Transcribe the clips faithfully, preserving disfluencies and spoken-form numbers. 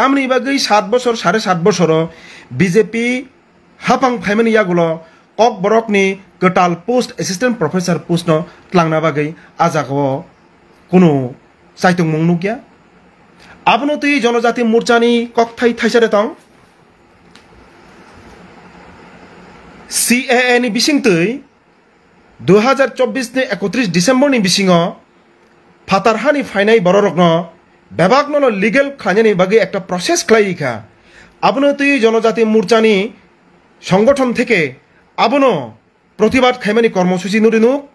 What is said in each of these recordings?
Tamni bagwi sat bosor, sare sat bosoro B J P hapang phaimani yagulo Kokborokni kwtal post, assistant professor post no tlangna bagwi a jagao kunu chaitongmung nukya. Abono twi Jonojati Morchani kokthai thaisa de tong. C A A ni bisingtwi dui hazar chobbish ni ekotris December ni bisingo phatar hani phainai bororokno bebakno no legal khlainani bagwi ekta process khlai kha. Abono twi Jonojati Morchani songgothon theke abono protibad khaimani kormosuchi nuri nuk.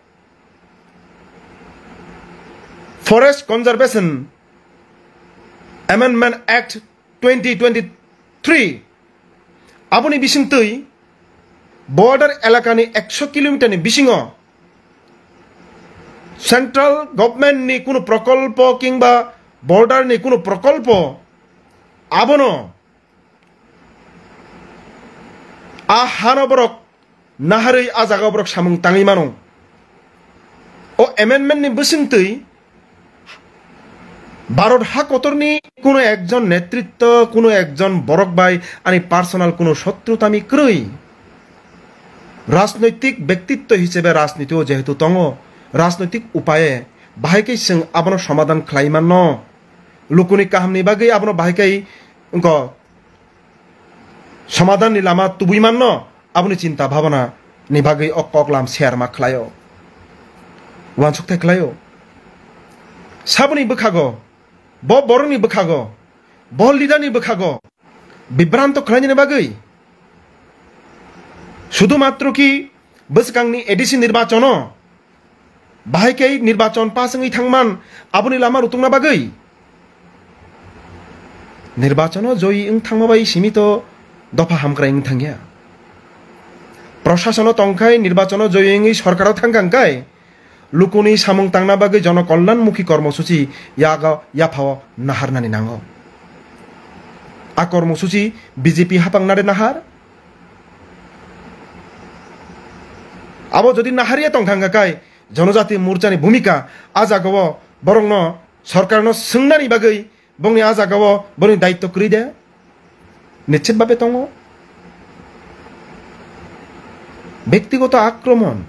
Forest Conservation Amendment Act twenty twenty-three, aboni bisingtwi border elakani ekso kilometer ni bisingo central government ni kunu prokolpo kingba border ni kunu prokolpo abono a hano borok naharwi a jagao borok samung tangwi mano. O amendment ni bwswngtwi Bharat ha kotorni kuno ekjon netritto, kuno ekjon borok bai ani personal kuno sotru tami kwrwi. Rajnoitik bektitto hisebe rajnitio jehetu tongo, rajnoitik upaye bahai khe chwng abono somadhan khlai manno. Lukuni kahamni bagwi abono bahai khe wngkha somadhan ni lama tubui manno, aboni chinta bhabana ni bagwi o kok lam share ma khlaio, uansuk thai khlaio. Saboni bwkhago, bo borokni bwkhago, bo leader ni bwkhago bibranto khlainani bagwi sudhu matro ki bwskangni A D C nirbachono bahai khe nirbachon pass wngwi thangman, aboni lama rutungna bagwi. Nirbachono joyi wng thangma bai simi to dopha hamkrai wng thangya. Proshasono tongkhai nirbachono joyi wngwi sorkaro thangkha hwnkhe lukuni samung tangna bagwi jonokollanmukhi kormosuchi yago yaphao naharnani nango. A kormosuchi B J P hapang nare nahar? Abo jodi naharya tongkha hwnkha kai, Jonojati Morchani bhumika a jagao borokno sorkarno swngnani bagwi bongni a jagao boni daitto kwrwi de? Nischit bhabe tongo. Bektigoto akromon,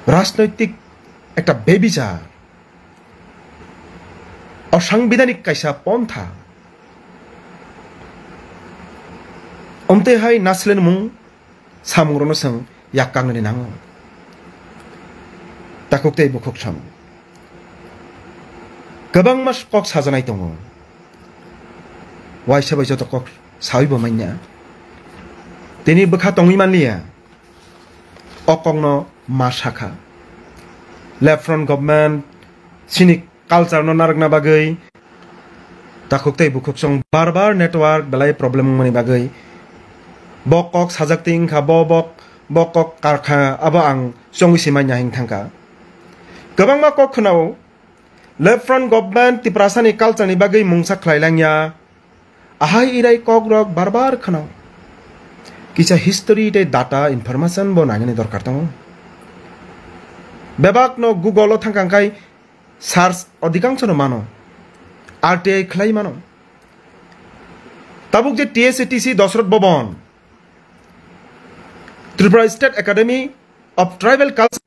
rajnoitik ekta bebichar, osangbidanik kaisa pontha. Omtwi hai naslenmung samungrokno chwng yak kaknani nango. Takhuk tei bukhuk sam. Kwbangma kok sajaknai tongo. Waisa bai joto kok sawi bo manya. Tini bwkha tongwi manliya. O kokno ma sakha. Left front government chini culture no narwkna bagwi takhuk tei bukhuk song bar bar network belai problem wngmani bagwi bo kok sajak twi wngkha, bo, bo, bo kok karkha, abo ang chongwi se manya hing thangkha. Kwbangma kok khwnao left front government Tiprasani culture ni bagwi mungsa khlai langya. Ahai irai kok rok bar bar khwnao. Kisa history tei data information bo nainani dorkar tongo. Bebak no Google o thangkha hwnkhe search odhikangsho no mano. R T I khlai mano. Tabuk je T S A T C Dosrot Bhaban, Tripura State Academy of Tribal Culture,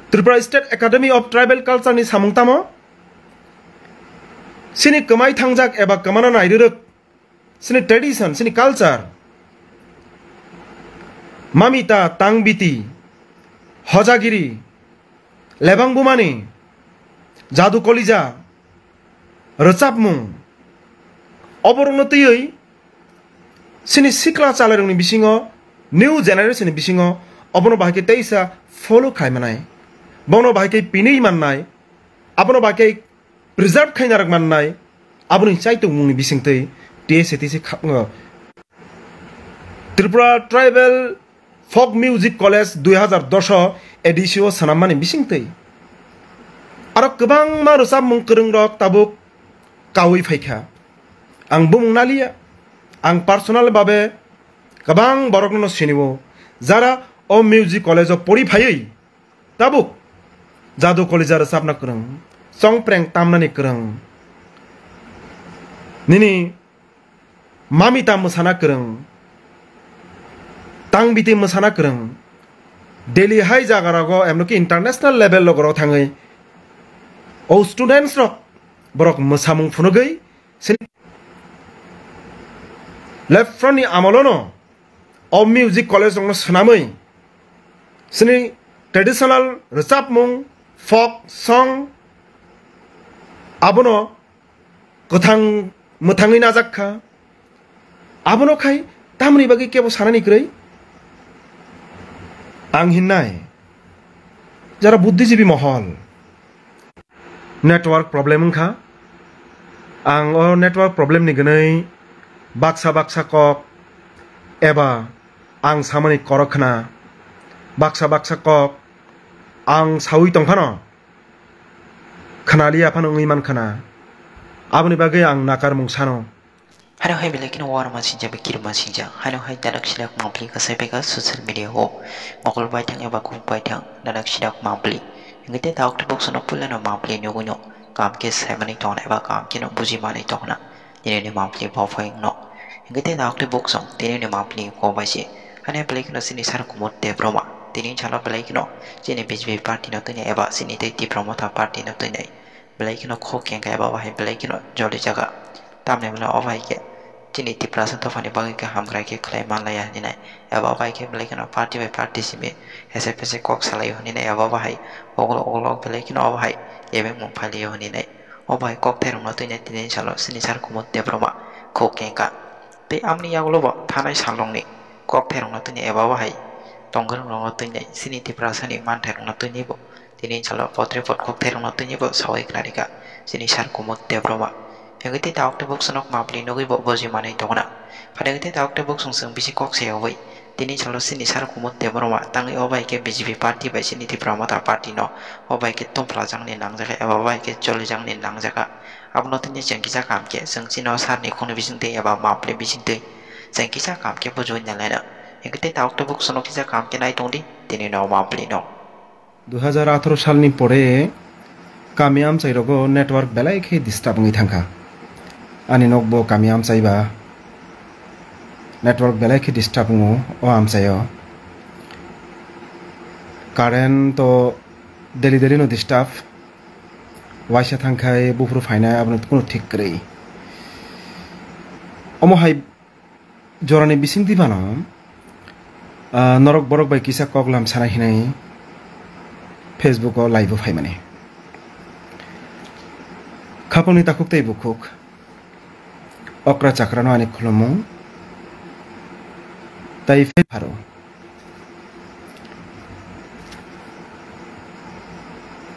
Tripura State Academy of Tribal Culture ni samung tamo? Sini kwmai thangjak eba kwmana nai rwrwk, sini tradition, sini culture, mamita, tangbiti, hojagiri, lebang bumani, jadu kolija, rwchapmung, oborokno twiwi chini sikla chalairokni bisingo, new generation ni bisingo obono bahai khe teisa follow khai manai, bono bahai khe pinwi mannai, abono bahai khe preserve khaina rwk mannai, aboni chaitokmungni bisingtwi T S A T C kha-, Tripura Tribal Folk Music College dui hazar dos o A D C o swnammani bisingtwi. Aro kwbangma rwchapmung kwrwngrok tabuk kaui phaikha. Ang bumung naliya. Ang personal babe kwbang borokno sinio, jara o music college o pori phaiwi tabuk jadu kolija rwchapna kwrwng, chongpreng tamnani kwrwng, nini mamita mwsana kwrwng, tangbiti mwsana kwrwng, Delhi hai jaga rogo emnokhe international level rogo thangwi o students rok borok mwsamung phunugwi sini left front ni amolono o music college rokno swnamwi sini traditional rwchapmung, folk song abono kwthang mwthangwi najak kha. Abono khai tamoni bagwi kebo sanani kwrwi? Ang hinnai, jara buddhijibi mohol, network problem wngkha. Ang o network problem ni gwnwi baksa baksa kok eba ang samani korok khna, baksa baksa kok ang saui tongphano khnaliya phano wngwi mankha na. Aboni bagwi ang nakarmung sano. Hano hai belai kheno warma sinjak, bai kirima sinjak. Hano hai dadak sidak mangpli kasai bai ka social media o. Mokol bai thang eba kuk bai thang dadak sidak mangpli. Hingke te daok te boksono puilano mangpli nugui no. Kam ke saimani tongna eba kam ke no buji mani tongna. Nini ni mangpli bo phai no. Hingke te daok te boksong tini ni mangpli ko bai se. Hane belai kheno sini sar kumut te broma. Tini salo belai kheno sini B J P party no tini eba sini te Tipra Motha party no tini. Belai kheno khok kengkha eba bahai belai kheno joli jaga. Tamni hwnba o bahai khe chini Tiprasa dophani bagwi khe hamkrai khe khlai manlaiya hinwi nai. Eba bahai khe belai kheno party bai party simi hese pese kok salaio hinwi nai eba bahai. Oglo oglo belai kheno o bahai ebeng mung phailio hinwi nai. O bahai kok thairokno twi nai tini salo sini sar kumut Debbarma khok kengkha. Tei amni yagulo bo thanai salrokni kok thairokno twi nai eba bahai tongwrwng rokno twi nai sini Tiprasani manthairokno twi nai bo. Tini salo potre pot kok thairokno twi bo sawi khnarikha chini sar kumut Debbarma. Hingke tei tabuk tabuk sonok mapli nugwi bo boji manwi tongna. Phadagwi tei tabuk tabuk song song bisi kok sayawi. Tini salo chini sar kumut Debbarma tangwi o bai khe B J P party bai chini Tipra Motha party no o bai khe tumphlajakni nangjak eba bai khe cholijakni nangjak. Abono tini chwng kisa kaham khe chwng chini o sar ni khungni bising twi eba mapli bising twi chwng kisa kaham khe bujui nalaina. Hingke tei tabuk tabuk sonok kisa kaham khe nai tongdi tini no mapli no. Dui hajar atharo salni pore kami amchai rogo network belai khe disturb wngwi thangkha. Ani nokbo kami amchai ba network belai khe disturb wngo o amchaio. Current to daily daily no disturb. Waisa thangkhai buphuru phainai abono kunu thik kwrwi. Omo hai jorani bisingtwi phano, ah, norok borok bai kisa koklam sana hinwi Facebook o live o phaimani. Khapangni takhuk tei bukhuk, okra chakrano ani khulumung, tai phai pharo.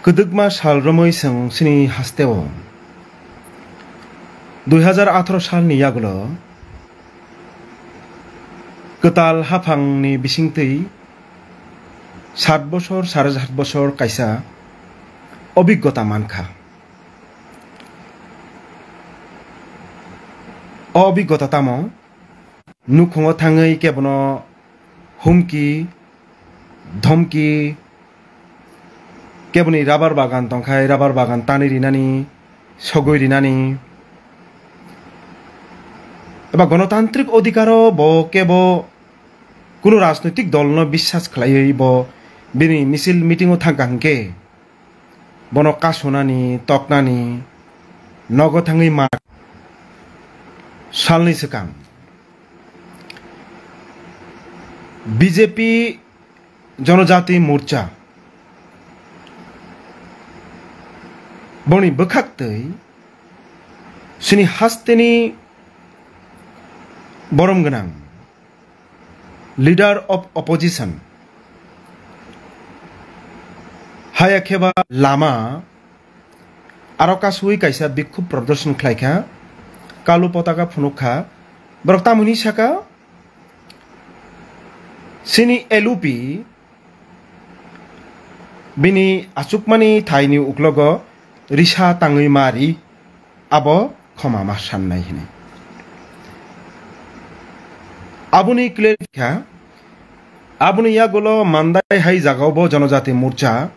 Kwdwkma sal romwi chwng chini hasteo dui hajar atharo salni yagulo kwtal haphangni bisingtwi sat bosor, sare sat bosor kaisa obiggota mankha. O obiggota tamo? Nukhungo thangwi kebono humki, dhomki, keboni rabar bagan tongkhai rabar bagan tanwi rinani, sogwi rinani, eba gonotantrik odhikaro bo kebo kunu rajnoitik dolno biswas khlaiwi bo bini misil meeting-o thangkha hwnkhe bono kasunani, toknani, nogo thangwi ma salni swkang B J P Jonojati Morcha boni bwkhaktwi chini hasteni borom gwnang Leader of Opposition haya kheba lama aro kasui kaisa bikhub prodorshon khlaikha, kalu potaka phunukha. Borok tamoni saka, chini L U P bini achukmani thaini uklogo risa tangwi mari. Abo khoma ma sannai hini. Aboni clear kha, aboni yagulo Mandai hai jagao bo Jonojati Morcha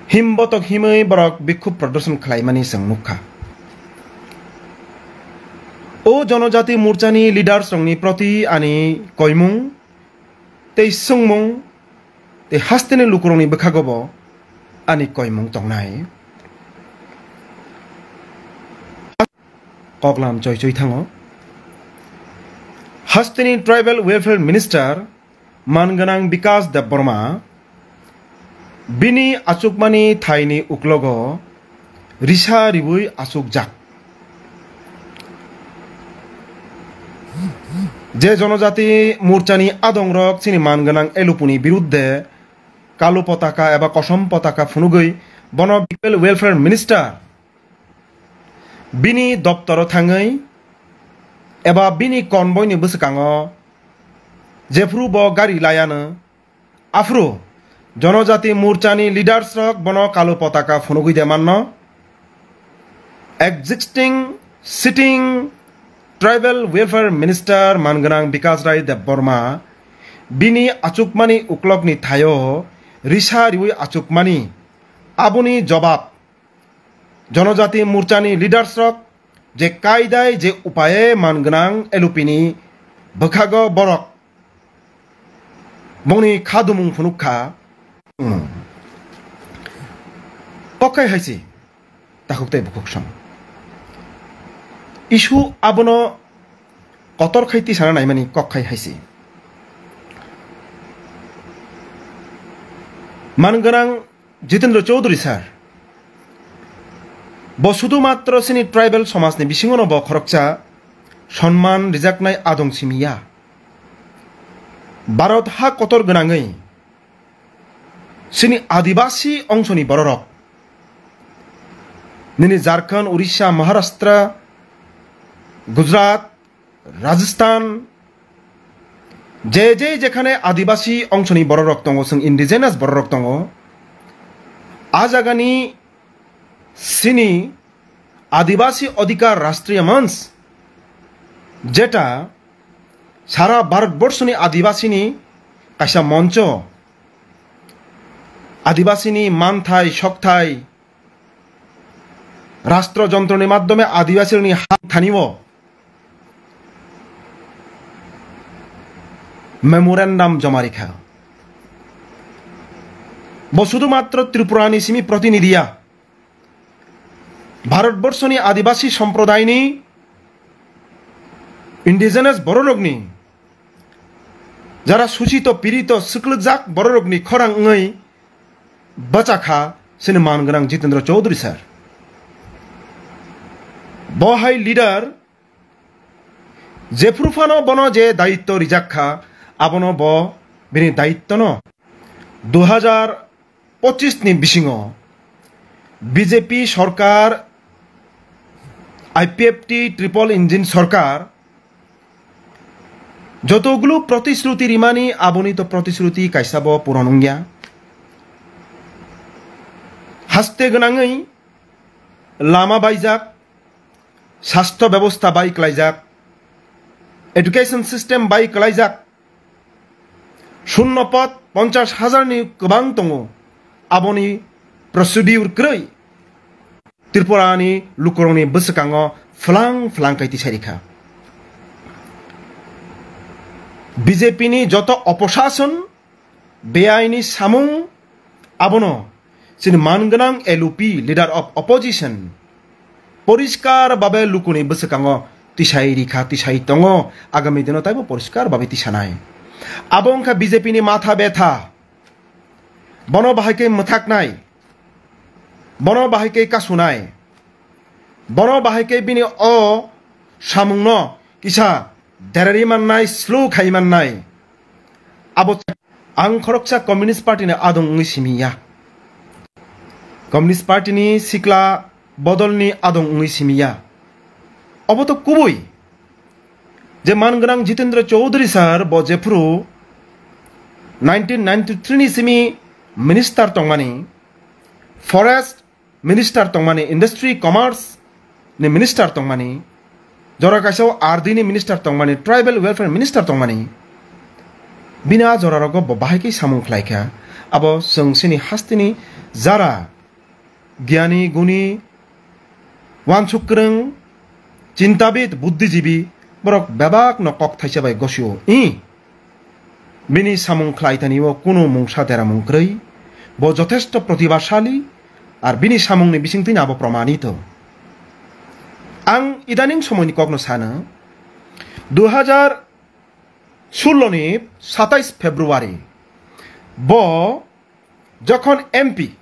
Him botok himwi borok bikhub prodorshon khlaimani chwng nukha. O Jonojati Morchani leaders rokni proti ani koimung tei swngmung tei hasteni lukurokni bwkhagobo ani koimung tongnai. Koklam choi choi thango. Hasteni Tribal Welfare Minister man gwnang Bikas Debbarma bini achukmani thaini uklogo risa riwi achukjak. Je Jonojati Morchani adongrok chini man gwnang L O P ni birudde kalu potaka eba kosom potaka phunugwi bono Tribal Welfare Minister bini doptoro thangwi eba bini convoy ni bwswkango jephru bo gari layano, aphuru Jonojati Morchani leaders rok bono kalu potaka phunugwi de manno. Existing sitting Tribal Welfare Minister man gwnang Bikas Rai Debbarma bini achukmani uklokni thaio risa riwi achukmani, aboni jobab Jonojati Morchani leaders rok je kaidai je upaye man gwnang L O P ni bwkhago borok bongni khadumung phunuk kha. Kok khai hai se takhuk tei bukhuk song. Issue abono kotor khai tisana naimani kok khai hai se. Man gwnang Jitendra Chaudhary sir, bo sudu matro chini tribal somajni bisingono bo khoroksa sonman rijaknai adong simi ya. Bharat ha kotor gwnangwi chini Adibasi ongsoni bororok, nini Jharkhand, Orissa, Maharashtra, Gujarat, Rajasthan, je je jekhane Adibasi ongsoni bororok tongo, chwng indigenous bororok tongo, a jagani chini Adibasi Adhikar Rashtriya Manch, jeta sara Bharatborshoni Adibasini kaisa moncho, Adibasini manthai, sokthai, rastro jontroni maddhome Adibasirokni ha thanio memorandum joma rikha. Bo sudu matro Tripurani simi protinidhi ya. Bharatborshoni Adibasi somprodaini indigenous bororokni jara suchito pirito swklugjak bororokni khorang wngwi bachakha chini man gwnang Jitendra Chaudhary sir. Bo hai leader jephru phano bono je daitto rijak kha, abono bo bini daittono dui hajar pochis ni bisingo B J P sorkar, I P F T triple engine sorkar, jotogulu protisruti rimani, aboni to protisruti kaisa bo puron wngya. Haste gwnangwi lama baijak, sastho bebosta bai kwlaijak, education system bai kwlaijak, shunno pod ponchash hajar ni kwbang tongo, aboni procedure kwrwi Tripura ni lukurokni bwswkango phwlang phwlang kai tisai rikha. B J P ni joto oposason, beaini samung, abono chini man gwnang L O P, leader of opposition, poriskar babe lukuni bwswkango tisai rikha, tisai tongo, agami dino taibo poriskar babe tisanai. Abo wngkha B J P ni matha betha. Bono bahai khe mwthaknai, bono bahai khe kasunai, bono bahai khe bini o samungno kisa derari mannai, slow khai mannai. Abo ang khoroksa Communist Party ni adong wngwi simi ya. Communist Party ni sikla bodol ni adong wngwi simi ya. Obo to kubui je man gwnang Jitendra Chaudhary sir bo jephru nineteen ninety-three ni simi minister tongmani, forest minister tongmani, industry commerce ni minister tongmani, jora kaisa o R D ni minister tongmani, tribal welfare minister tongmani, bini a jora rogo bo bahai khe samung khlai kha. Abo chwng chini hasteni jara gyani guni, wansuk kwrwng, chintabid, buddhijibi, borok bebak no kok thaisa bai gosio. I bini samung khlai thani o kunu mungsa deramung kwrwi. Bo jothesto protibhasali, ar bini samung ni bising twi abo promanito. Ang idaning somoi ni kok no sano, dui hajar sullo ni satais February bo jokhon M P,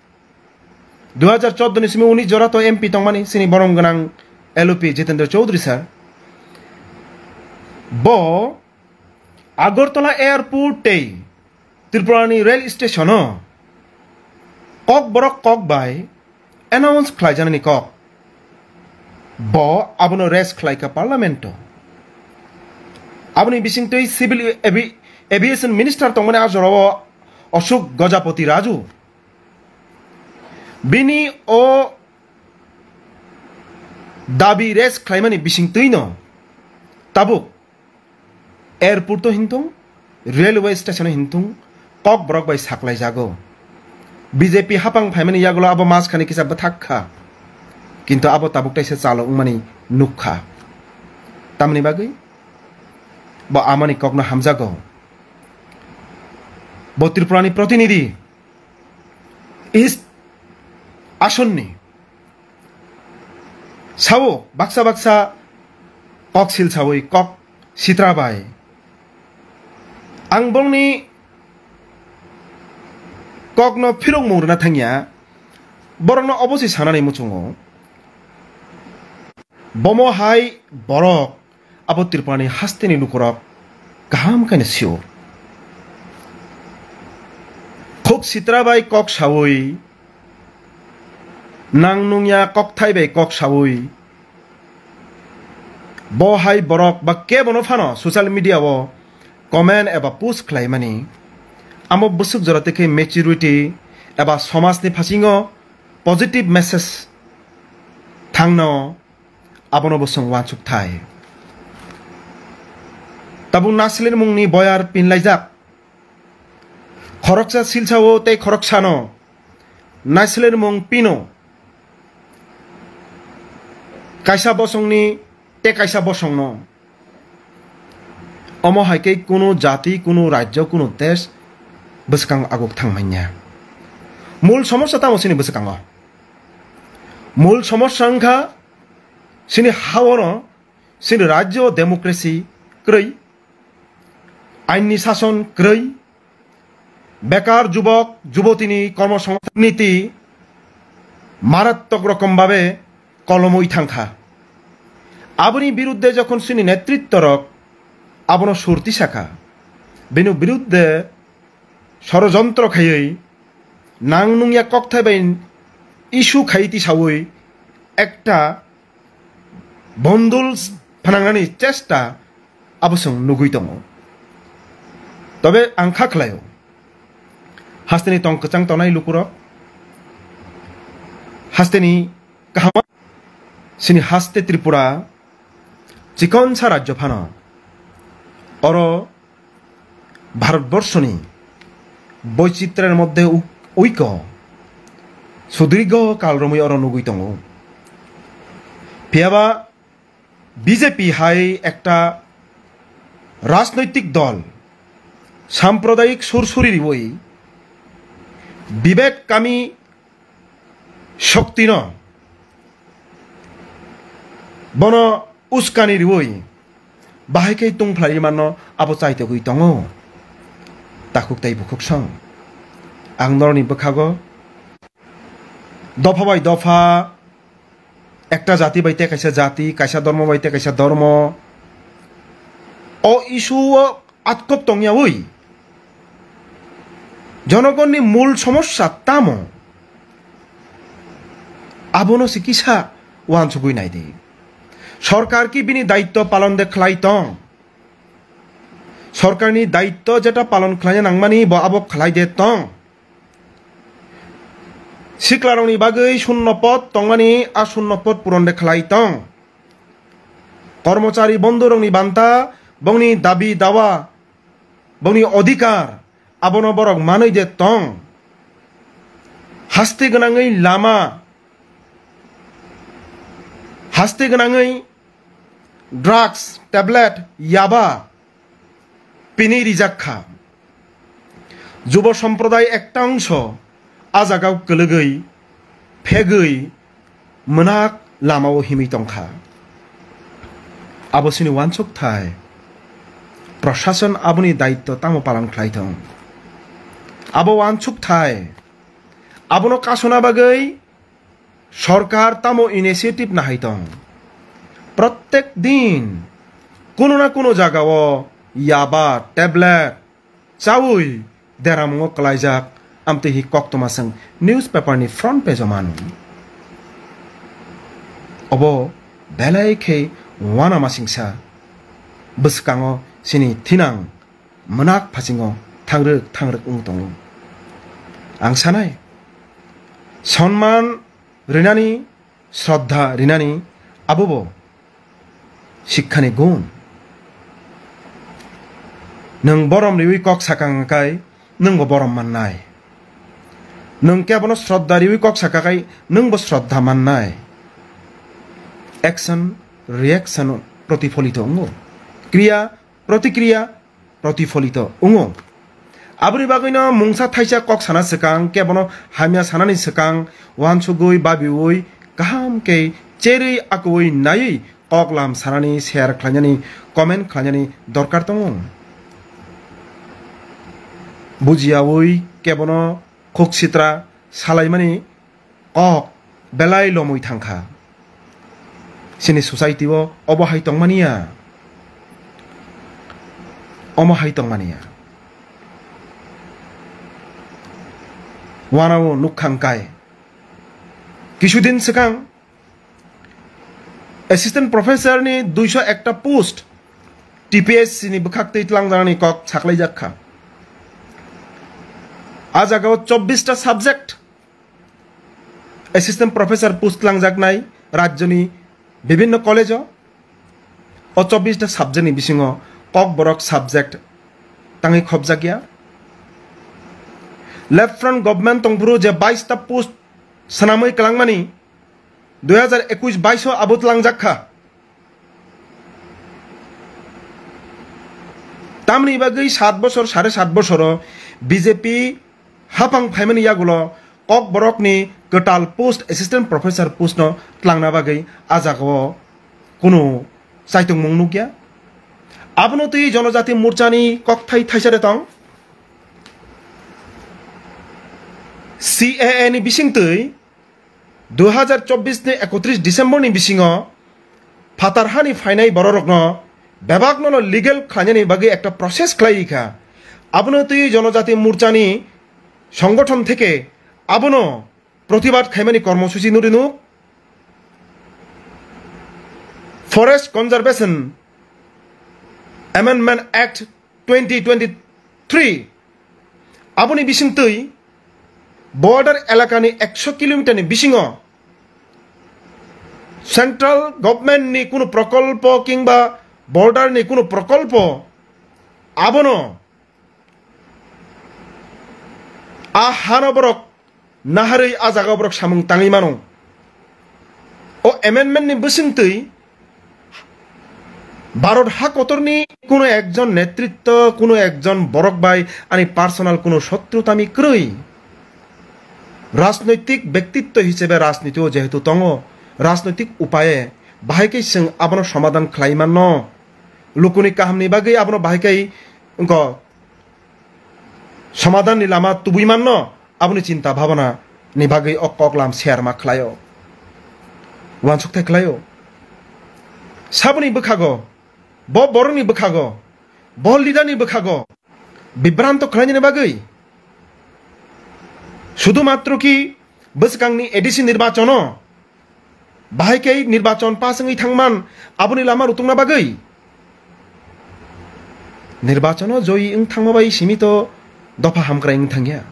dui hajar chordo ni simi uni jora to M P tongmani, sini borom gwnang L O P Jitendra Chaudhary sir, bo Agartala Airport tei Tripura ni rail station o kok borok kok bai announce khlaijaknani kok. Bo abono raise khlaikha parliament o. Aboni bisingtwi civil avi-, aviation minister tongmani a jorao Ashok Gajapati Raju. Bini o dabi raise khlaimani bisingtwino tabuk airport o hintung, railway station o hintung, kok borok bai saklai jago. B J P hapang phaimani yagulo abo mas khani kisa bwthak kha. Kintu abo tabuk taisa chalo wngmani nuk kha. Tamni bagwi bo amani kokno hamjago. Bo Tripura ni protinidhi, East asonni sao baksa baksa kok sil sawi kok sitra bai. Ang bongni kokno phirokmung rwna thangya, borokno obosi sanani muchungo. Bomo hai borok abo Tripurani hasteni lukurok kaham khe sio. Khuk sitra bai kok sawi, nang nungya kokthai bai kok sawi, bo hai borok ba kebono phano social media o comment eba post khlaimani, amo bwswk jora tei khe maturity eba somajni phasingo positive message thangno, abono bo chwng uansuk thai. Tabuk nasilirmungni boyar pinlaijak. Khoroksa silsao tei khoroksano nasilirmung pino. Kaisa bosongni tei kaisa bosongno. Omo hai khe kunu jati, kunu rajyo, kunu desh bwskango aguk thang manya. Mul somosya tamo chini bwskango? Mul somosya wngkha chini haono, chini rajyo democracy kwrwi, ainni sason kwrwi, bekar jubok jubotini kormosongsthan niti marattok rokom babe kolomwi thangkha. Aboni birudde jokhon chini netrittorok abono sur tisakha, bini birudde sorojontro khaiwi nang nungya kokthai bai issue khai tisawi ekta bondul phanangnani chesta abo chwng nugwi tongo. Tobe ang kha khlaio, hasteni tong kwchang tongnai lukurok, hasteni kaham, chini haste Tripura chikonsa rajyo phano, oro Bharatborshoni boichitrer moddhe uk-, uiko sudrigho kal romwi oro nugwi tongo. Phiyaba B J P hai ekta rajnoitik dol sampradayik sur suri riwi Vivek kami shoktino bono uskani riwi bahai khe tungphlai manno abo chaitogwi tongo. Takhuk tei bukhuk song ang norokni bwkhago dopha bai dopha, ekta jati bai tei kaisa jati, kaisa dormo bai tei kaisa dormo, o issue o atkop tongyawi jonogonni mul somosya tamo, abono se kisa uansugwi naidi. Sorkar ki bini daitto palon de khlai tong? Sorkarni daitto jeta palon khlaina nangmani bo abo khlai de tong? Siklarokni bagwi shunno pod tongmani, a shunno pod puron de khlai tong? Kormochari bondhurokni banta, bongni dabi dawa, bongni odhikar, abono borok manwi de tong? Haste gwnangwi lama, Haste gwnangwi drugs, tablet, yaba pini rijak kha. Jubo somproday ekta ongso a jagao kwlwgwi, phegwi, mwnak lamao himwi tongkha. Abo chini uansuk thai, prashason aboni daitto tamo palan khlai thung? Abo uansuk thai, abono kasona bagwi sorkar tamo initiative nahai tong? Prottek din kuno na kuno jagao yaba, tablet chawi deramungo kwlaijak, amtwi hi koktwma chwng newspaper ni front page o mano. Obo belai khe uanamasingsa bwskango chini thinang mwnak phasingo thangrwk thangrwk wng tongo. Ang sanai, sonman rinani, shraddha rinani, abobo sikhani gun. Nwng borom riwi kok sakang kai, nwngbo borom mannai. Nwng kebono shraddha riwi kok saka kai, nwngbo shraddha mannai. Action, reaction protipholito wngo. Kriya, protikriya protipholito wngo. Aboni bagwino mungsa thaisa kok sana swkang, kebono hamya sanani swkang, uansugwi, babiui, kaham khe cherwi, akuui, naiwi kok lam sanani, share khlainani, comment khlainani dorkar tongo. Bujiyaui kebono khuk sitra salaimani kok belai lomwi thangkha. Chini society o obo hai tongmani ya. Omo hai tongmani ya. Uanao nukha hwnkhe, kisudin swkang assistant professor ni duiso ekta post T P S C ni bwkhak twi tlangjaknani kok saklaijak kha. A jagao chobbish ta subject assistant professor post langjaknai rajyoni bibhinno college o. O chobbish ta subject ni bisingo Kokborok subject tangwi khopjakya. Left front government tongphuru je bais ta post swnamwi kwlangmani, dui hazar ekush bais o abo tlangjak kha. Tamni bagwi sat bosor, sare sat bosoro B J P hapang phaimani yagulo Kokborokni kwtal post, assistant professor post no tlangna bagwi a jagao kunu chaitongmung nukya. Abono twi Jonojati Morchani kokthai thaisa de tong. C A A ni bisingtwi dui hazar chobbish ni ekotris December ni bisingo phatar hani phainai bororokno bebakno no legal khlainani bagwi ekta process khlai kha. Abono twi Jonojati Morchani songgothon theke abono protibad khaimani kormosuchi nuri nuk. Forest Conservation Amendment Act twenty twenty-three, aboni bisingtwi border elakani ekso kilometer ni bisingo central government ni kunu prokolpo kingba border ni kunu prokolpo abono a hano borok naharwi a jagao borok samung tangwi mano. O amendment ni bwswngtwi Bharat ha kotorni kuno ekjon netritto, kuno ekjon borok bai ani personal kuno shotru tami kwrwi. Rajnoitik bektitto hisebe rajniti o jehetu tongo, rajnoitik upaye bahai khe chwng abono somadhan khlai manno. Lukuni kahamni bagwi abono bahai khe wngkha somadhanni lama tubui manno, aboni chinta bhabana ni bagwi o koklam share ma khlaio, uansukthai khlaio. Saboni bwkhago, bo borokni bwkhago, bo leader ni bwkhago bibranto khlainani bagwi sudu matro ki bwskangni A D C nirbachono bahai khe nirbachon pass wngwi thangman, aboni lama rutungna bagwi. Nirbachono joyi wng thangma bai simi to dopha hamkrai wng thangya.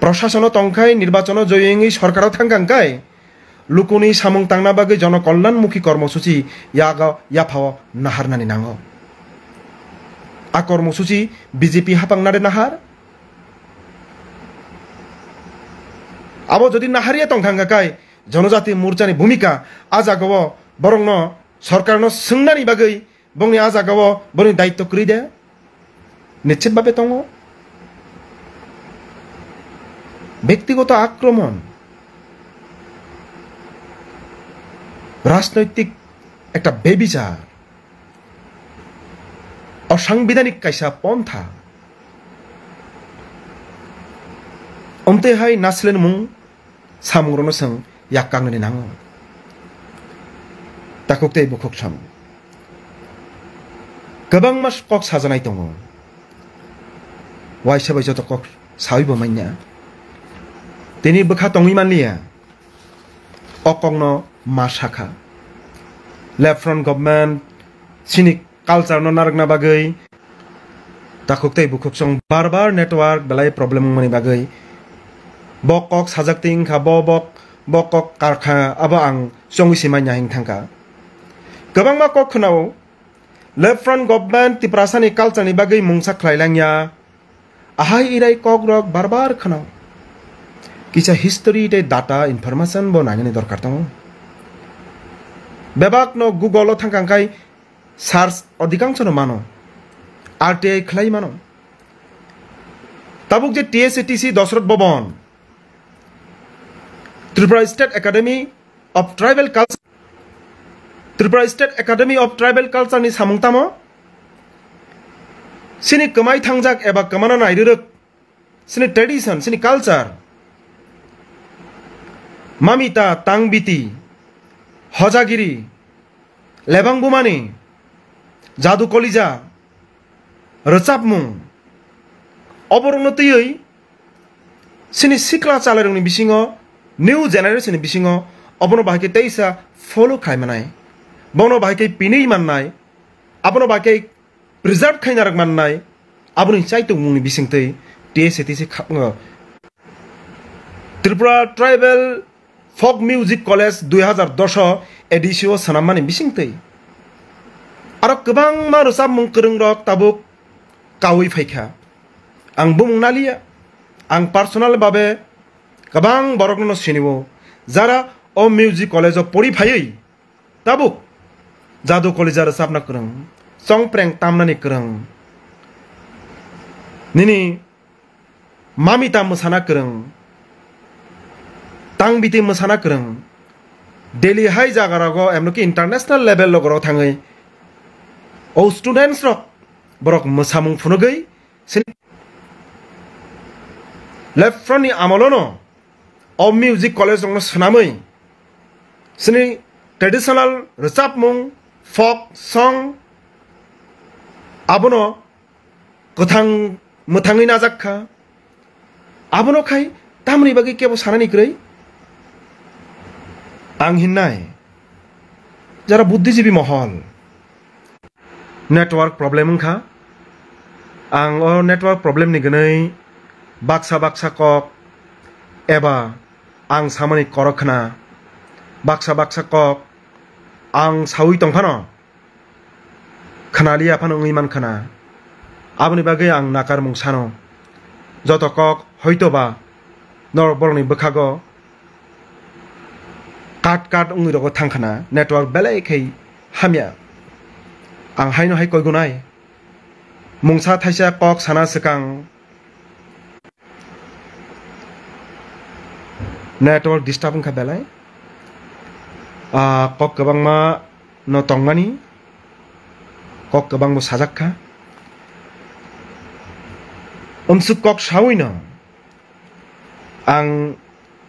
Proshasono tongkhai nirbachono joyi wngwi sorkaro thangkha hwnkhe lukuni samung tangna bagwi jonokollanmukhi kormosuchi yago yaphao naharnani nango. A kormosuchi B J P hapang nade nahar? Abo jodi naharya tongkha hwnkha kai Jonojati Morchani bhumika, a jagao borokno, sorkarno swngnani bagwi bongni a jagao boni daitto kwrwi de? Nischit bhabe tongo. Bektigoto akromon, rajnoitik ekta bebichar, osangbidanik kaisa pontha. Omtwi hai naslenmung samungrokno chwng yak kaknani nango. Takhuk tei bukhuk samung. Kwbangma kok sajaknai tongo. Waisa bai joto kok sawi bo manya. Tini bwkha tongwi manliya. O kokno ma sakha. Left front government chini culture no narwkna bagwi takhuk tei bukhuk song bar bar network belai problem wngmani bagwi bo kok sajak twi wngkha, bo, bo, bo kok karkha, abo ang chongwi se manya hing thangkha. Kwbangma kok khwnao, left front government Tiprasani culture ni bagwi mungsa khlai langya, ahai irai kok rok bar bar khwnao. Kisa history tei data information bo nainani dorkar tongo. Bebak no Google o thangkang khai search odhikangsho no mano. R T I khlai mano. Tabuk je T S A T C Dosrot Bobon, Tripura State Academy of Tribal Culture, Tripura State Academy of Tribal Culture ni samung tamo? Sini kwmai thangjak eba kwmana nairwrwk, sini tradition, sini culture, mamita, tangbiti, hojagiri, lebang bumani, jadu kolija, rwchapmung, oborokno twiwi sini sikla chalairokni bisingo, new generation ni bisingo obono bahai khe teisa follow khai manai, bono bahai khe pinwi mannai, abono bahai khe preserve khaina rwk mannai, aboni chaitokmungni bisingtwi T S A T C kha-, Tripura Tribal Folk Music College dui hazar dos o A D C o swnammani bisingtwi. Aro kwbangma rwchapmung kwrwngrok tabuk kaui phaikha. Ang bumung naliya, ang personal babe kwbang borokno sinio, jara o music college o pori phaiwi tabuk jadu kolija rwchapna kwrwng, chongpreng tamnani kwrwng, nini mamita mwsana kwrwng, tangbiti mwsana kwrwng, Delhi hai jagarogo, emno ki international level logoro thangwi o students rok borok mwsamung phunugwi sini left front ni amolono o music college rokno swnamwi sini traditional rwchapmung, folk song, abono kwthang mwthangwi najak kha. Abono khai tamni bagwi kebo sanani kwrwi? Ang hinnai, jara buddhijibi mohol, network problem wngkha. Ang o network problem ni gwnwi baksa baksa kok eba ang samani korok khna, baksa baksa kok ang saui tongphano khna liya phano wngwi man khna. Aboni bagwi ang nakarmung sano. Joto kok hoitoba norok borokni bwkhago kat kat wngwi rogo thang khna, network belai khai hamya. Ang haino hai koigunai. Mungsa thaisa kok sana swkang network disturb wngkha belai. Ah, kok kwbangma no tongmani, kok kwbangbo sajak kha. Umsuk kok sawi no ang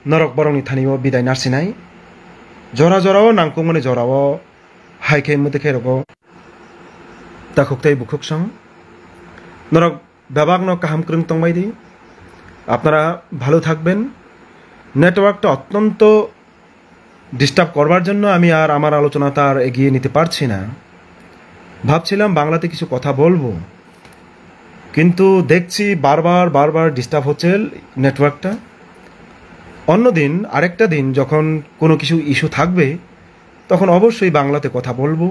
norok borokni thani o bidai narsinai. Jora jora o nangkukmani jora o hai khe mwtwkhe rogo. Takhuk tei bukhuk song. Norok bebakno kaham kwrwng tongbai di. আপনারা ভালো থাকবেন। নেটওয়ার্কটা অত্যন্ত ডিস্টার্ব করবার জন্য আমি আর আমার আলোচনাটা আর এগিয়ে নিতে পারছি না। ভাবছিলাম বাংলাতে কিছু কথা বলবো, কিন্তু দেখছি বারবার বারবার ডিস্টার্ব হচ্ছে নেটওয়ার্কটা। অন্যদিন, আরেকটা দিন যখন কোনো কিছু ইস্যু থাকবে, তখন অবশ্যই বাংলাতে কথা বলবো।